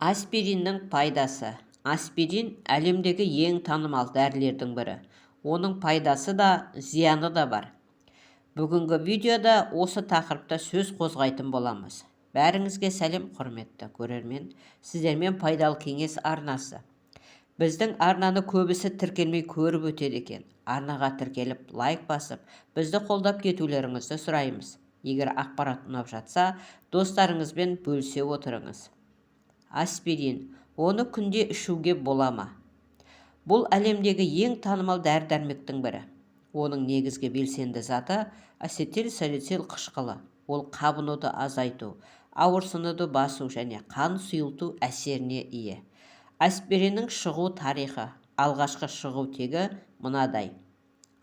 Аспириннің пайдасы. Аспирин – әлемдегі ең танымал дәрілердің бірі. Оның пайдасы да, зияны да бар. Бүгінгі видеода осы тақырыпта сөз қозғайтын боламыз. Бәріңізге сәлем, құрметті көрермен! Сіздермен «Пайдалы кеңес» арнасы. Біздің арнаны көбісі тіркелмей көріп өтеді екен. Арнаға тіркеліп, лайк басып, бізді қолдап кетулеріңізді сұраймыз. Егер ақпарат ұнап жатса, достарыңызбен бөлісе отырыңыз. Аспирин: оны күнде ішуге бола ма? Бұл әлемдегі ең танымал дәрі-дәрмектің бірі. Оның негізгі белсенді заты – ацетилсалицил қышқылы. Ол қабынуды азайту, ауырсынуды басу және қан сұйылту әсеріне ие. Аспириннің шығу тарихы. Алғашқы шығу тегі мынадай: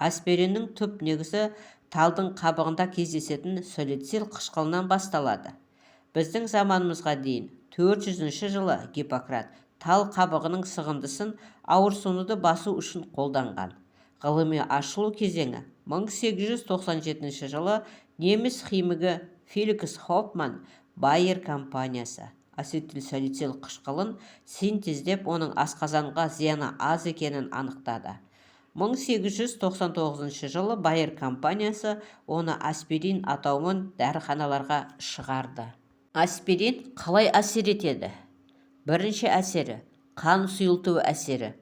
аспириннің түп негізі талдың қабығында кездесетін салицил қышқылынан басталады. Біздің заманымызға дейін 400 жылы Гиппократ тал қабығының сығындысын ауырсынуды басу үшін қолданған. Ғылыми ашылу кезеңі: 1897 жылы неміс химигі Феликс Хоффман, Байер компаниясы, ацетилсалицил қышқылын синтездеп, оның асқазанға зияны аз екенін анықтады. 1899 жылы Байер компаниясы оны аспирин атауымен дәріханаларға шығарды. Аспирин қалай әсер етеді? Бірінші әсері – қан сұйылту әсері.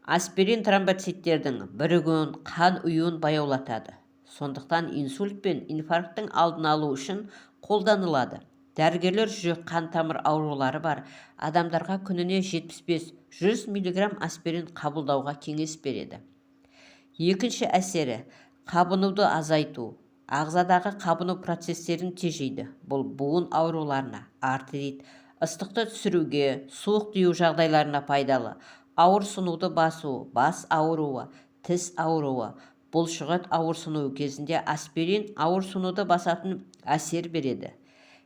Аспирин тромбоциттердің бірігуін, қан ұюын баяулатады. Сондықтан инсульт пен инфаркттың алдын алу үшін қолданылады. Дәрігерлер жүрек қан тамыр аурулары бар адамдарға күніне 75-100 мг аспирин қабылдауға кеңес береді. Екінші әсері – қабынуды азайту. Ағзадағы қабыну процестерін тежейді. Бұл буын ауруларына, артрит, ыстықты түсіруге, суық тию жағдайларына пайдалы. Ауырсынуды басу, бас ауруы, тіс ауруы, бұлшықет ауырсынуы кезінде аспирин ауырсынуды басатын әсер береді.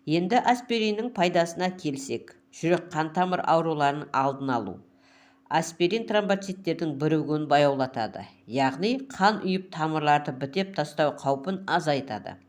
Енді аспириннің пайдасына келсек: жүрек қан тамыр ауруларының алдын алу. Аспирин тромбоциттердің бірігуін баяулатады, яғни қан ұйып, тамырларды бітеп тастау қаупін азайтады.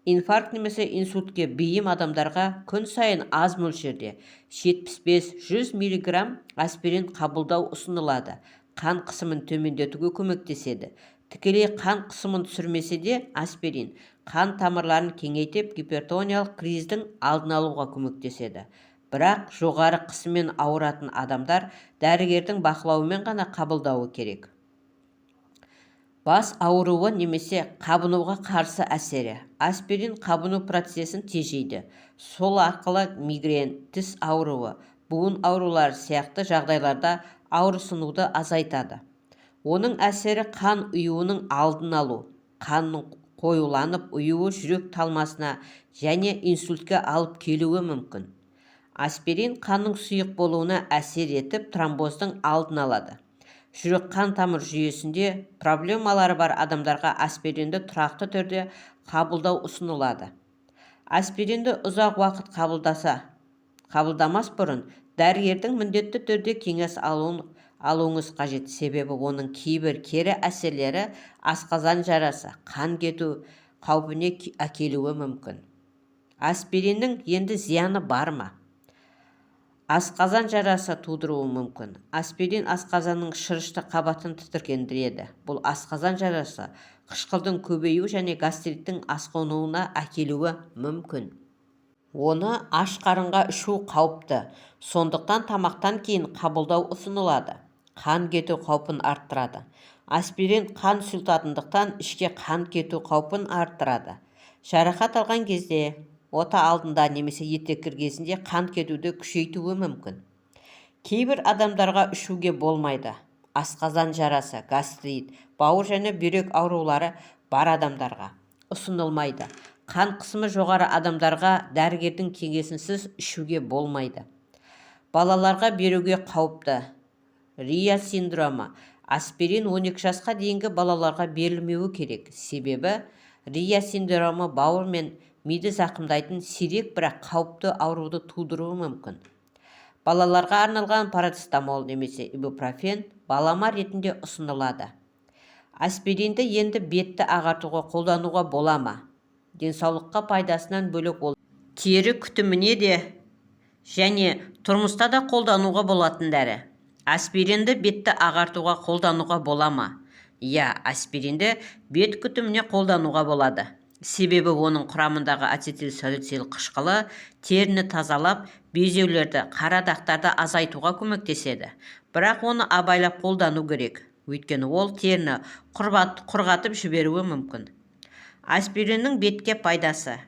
Инфаркт немесе инсультке бейім адамдарға күн сайын аз мөлшерде, 75-100 мг аспирин қабылдау ұсынылады. Қан қысымын төмендетуге көмектеседі. Тікелей қан қысымын түсірмесе де, аспирин қан тамырларын кеңейтіп, гипертониялық криздің алдын алуға көмектеседі. Бірақ жоғары қысыммен ауыратын адамдар дәрігердің бақылауымен ғана қабылдауы керек. Бас ауруы немесе қабынуға қарсы әсері. Аспирин қабыну процесін тежейді. Сол арқылы мигрень, тіс ауруы, буын аурулары сияқты жағдайларда ауырсынуды азайтады. Оның әсері – қан ұюының алдын алу. Қанның қоюланып ұюы жүрек талмасына және инсультке алып келуі мүмкін. Аспирин қанның сұйық болуына әсер етіп, тромбоздың алдын алады. Жүрек қан тамыр жүйесінде проблемалары бар адамдарға аспиринді тұрақты түрде қабылдау ұсынылады. Аспиринді ұзақ уақыт қабылдамас бұрын дәрігердің міндетті түрде кеңес алуыңыз қажет, себебі оның кейбір кері әсерлері асқазан жарасы, қан кету қаупіне әкелуі мүмкін. Аспириннің енді зияны бар ма? Асқазан жарасы тудыруы мүмкін. Аспирин асқазанның шырышты қабатын тітіркендіреді. Бұл асқазан жарасы, қышқылдың көбеюі және гастриттің асқынуына әкелуі мүмкін. Оны аш қарынға ішу қауіпті, сондықтан тамақтан кейін қабылдау ұсынылады. Қан кету қаупін арттырады. Аспирин қан сұйылтатындықтан, ішке қан кету қаупін арттырады. Жарақат алған кезде, ота алдында немесе етеккір кезінде қан кетуді күшейтуі мүмкін. Кейбір адамдарға ішуге болмайды: асқазан жарасы, гастрит, бауыр және бүйрек аурулары бар адамдарға ұсынылмайды. Қан қысымы жоғары адамдарға дәрігердің кеңесінсіз ішуге болмайды. Балаларға беруге қауіпті. Рия синдромы: аспирин 12 жасқа дейінгі балаларға берілмеуі керек, себебі рия синдромы бауыр мен миды зақымдайтын сирек, бірақ қауіпті ауруды тудыруы мүмкін. Балаларға арналған парацетамол немесе ибупрофен балама ретінде ұсынылады. Аспиринді енді бетті ағартуға қолдануға бола ма? Денсаулыққа пайдасынан бөлек, ол тері күтіміне де және Тұрмыста да қолдануға болатын дәрі. Аспиринді бетті ағартуға қолдануға бола ма? Иә, аспиринді бет күтіміне қолдануға болады. Себебі оның құрамындағы ацетилсалицил қышқылы теріні тазалап, безеулерді, қара дақтарды азайтуға көмектеседі. Бірақ оны абайлап қолдану керек. Өйткені ол теріні құрғатып жіберуі мүмкін. Аспириннің бетке пайдасы: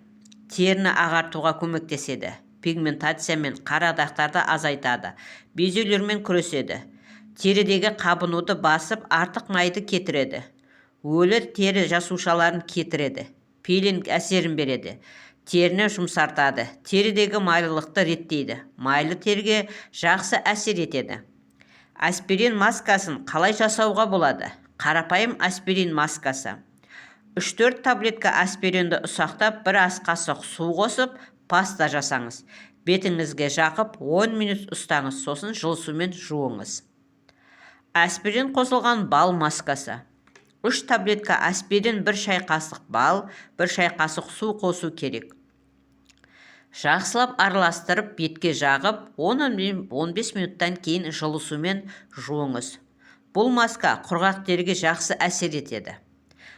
теріні ағартуға көмектеседі, пигментация мен қара дақтарды азайтады, безеулермен күреседі, терідегі қабынуды басып, артық майды кетіреді, өлі тері жасушаларын кетіреді, пилинг әсерін береді, теріні жұмсартады, терідегі майлылықты реттейді, майлы теріге жақсы әсер етеді. Аспирин маскасын қалай жасауға болады? Қарапайым аспирин маскасы: 3-4 таблетка аспиринді ұсақтап, бір ас қасық су қосып, паста жасаңыз. Бетіңізге жағып, 10 минут ұстаңыз, сосын жылы сумен жуыңыз. Аспирин қосылған бал маскасы: 3 таблетка аспирин, 1 шай қасық бал, 1 шай қасық су қосу керек. Жақсылап араластырып, бетке жағып, 10-15 минуттан кейін жылы сумен жуыңыз. Бұл маска құрғақ теріге жақсы әсер етеді.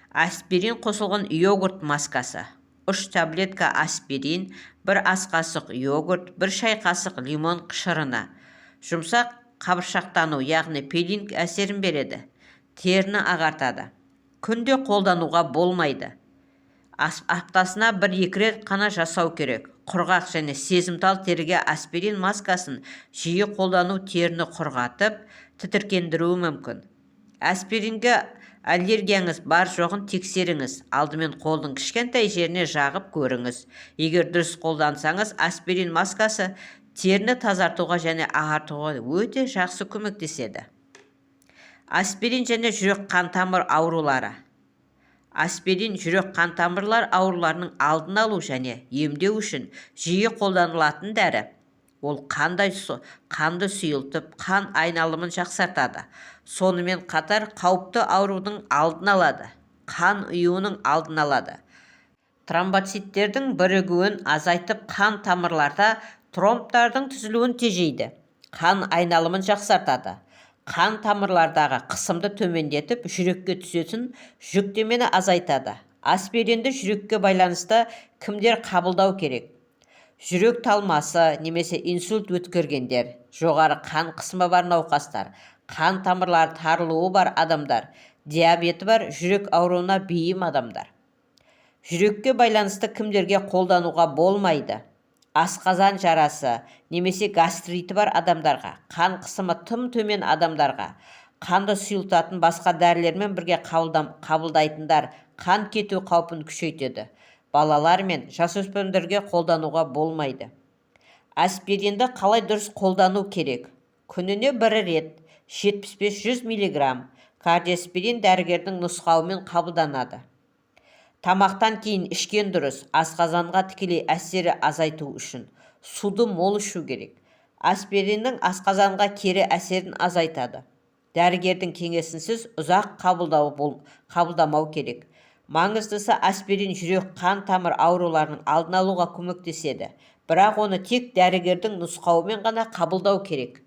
Аспирин қосылған йогурт маскасы: 3 таблетка аспирин, 1 ас қасық йогурт, 1 шай қасық лимон қышырына. Жұмсақ қабыршақтану, яғни пилинг әсерін береді, теріні ағартады. Күнде қолдануға болмайды. Аптасына 1-2 рет қана жасау керек. Құрғақ және сезімтал теріге аспирин маскасын жиі қолдану теріні құрғатып, тітіркендіруі мүмкін. Аспиринге аллергияңыз бар-жоғын тексеріңіз. Алдымен қолдың кішкентай жеріне жағып көріңіз. Егер дұрыс қолдансаңыз, аспирин маскасы теріні тазартуға және ағартуға өте жақсы көмектеседі. Аспирин және жүрек-қан тамыр аурулары. Аспирин жүрек-қан тамырлар ауруларының алдын алу және емдеу үшін жиі қолданылатын дәрі. Ол қанды сұйылтып, қан айналымын жақсартады. Сонымен қатар қауіпті аурудың алдын алады, қан ұюының алдын алады. Тромбоциттердің бірігуін азайтып, қан тамырларда тромбтардың түзілуін тежейді, қан айналымын жақсартады. Қан тамырлардағы қысымды төмендетіп, жүрекке түсетін жүктемені азайтады. Аспиринді жүрекке байланысты кімдер қабылдау керек? Жүрек талмасы немесе инсульт өткергендер, жоғары қан қысымы бар науқастар, қан тамырлары тарылуы бар адамдар, диабеті бар, жүрек ауруына бейім адамдар. Жүрекке байланысты кімдерге қолдануға болмайды? Асқазан жарасы немесе гастриті бар адамдарға, қан қысымы тым төмен адамдарға, қанды сұйылтатын басқа дәрілермен бірге қабылдайтындар қан кету қаупін күшейтеді. Балалар мен жасөспірімдерге қолдануға болмайды. Аспиринді қалай дұрыс қолдану керек? Күніне бір рет 75-100 миллиграмм кардиоспирин дәрігердің нұсқауымен қабылданады. Тамақтан кейін ішкен дұрыс, асқазанға тікелей әсері азайту үшін суды мол ішу керек. Аспириннің асқазанға кері әсерін азайтады. Дәрігердің кеңесінсіз ұзақ қабылдамау керек. Маңыздысы, аспирин жүрек қан тамыр ауруларының алдын алуға көмектеседі, бірақ оны тек дәрігердің нұсқауымен ғана қабылдау керек.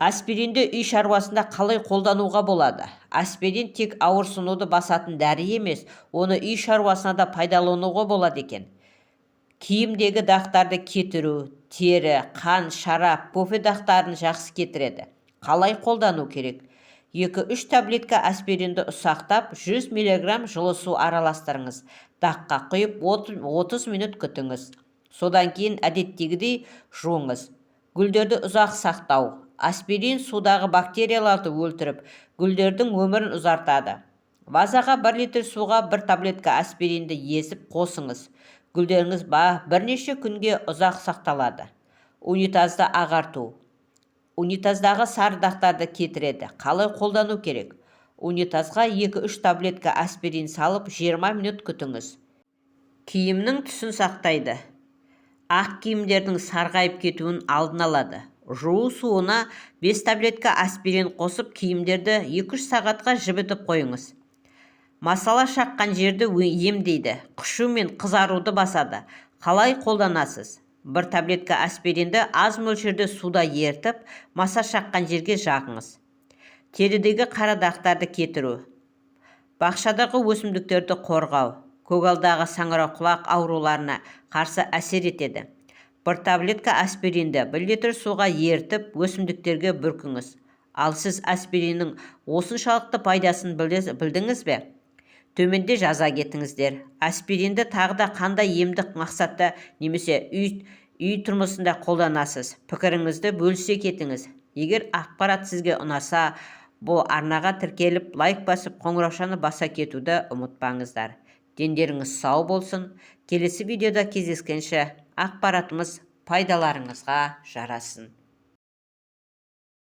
Аспиринді үй шаруасында қалай қолдануға болады? Аспирин тек ауырсынуды басатын дәрі емес, оны үй шаруасына да пайдалануға болады екен. Киімдегі дақтарды кетіру, тері, қан, шарап, кофе дақтарын жақсы кетіреді. Қалай қолдану керек? 2-3 таблетка аспиринді ұсақтап, 100 мг жылы су араластырыңыз. Даққа құйып, 30 минут күтіңіз. Содан кейін әдеттегідей жуыңыз. Гүлдерді ұзақ сақтау. Аспирин судағы бактерияларды өлтіріп, гүлдердің өмірін ұзартады. Вазаға 1 литр суға 1 таблетка аспиринді езіп қосыңыз. Гүлдеріңіз бірнеше күнге ұзақ сақталады. Унитазды ағарту. Унитаздағы сары дақтарды кетіреді. Қалай қолдану керек? Унитазға 2-3 таблетка аспирин салып, 20 минут күтіңіз. Киімнің түсін сақтайды. Ақ киімдердің сарғайып кетуін алдын алады. Жуу суына 5 таблетка аспирин қосып, киімдерді 2-3 сағатқа жібітіп қойыңыз. Масала шаққан жерді емдейді, қышу мен қызаруды басады. Қалай қолданасыз? Бір таблетка аспиринді аз мөлшерде суда ерітіп, маса шаққан жерге жағыңыз. Терідегі қара дақтарды кетіру, бақшадағы өсімдіктерді қорғау, көгалдағы саңырауқұлақ ауруларына қарсы әсер етеді. Бір таблетка аспиринді 1 литр суға ерітіп, өсімдіктерге бүркіңіз. Ал сіз аспириннің осыншалықты пайдасын білдіңіз бе? Төменде жаза кетіңіздер. Аспиринді тағы да қандай емдік мақсатта немесе үй тұрмысында қолданасыз? Пікіріңізді бөлісе кетіңіз. Егер ақпарат сізге ұнаса, бұл арнаға тіркеліп, лайк басып, қоңыраушаны баса кетуді ұмытпаңыздар. Дендеріңіз сау болсын. Келесі видеода кездескенше, ақпаратымыз пайдаларыңызға жарасын.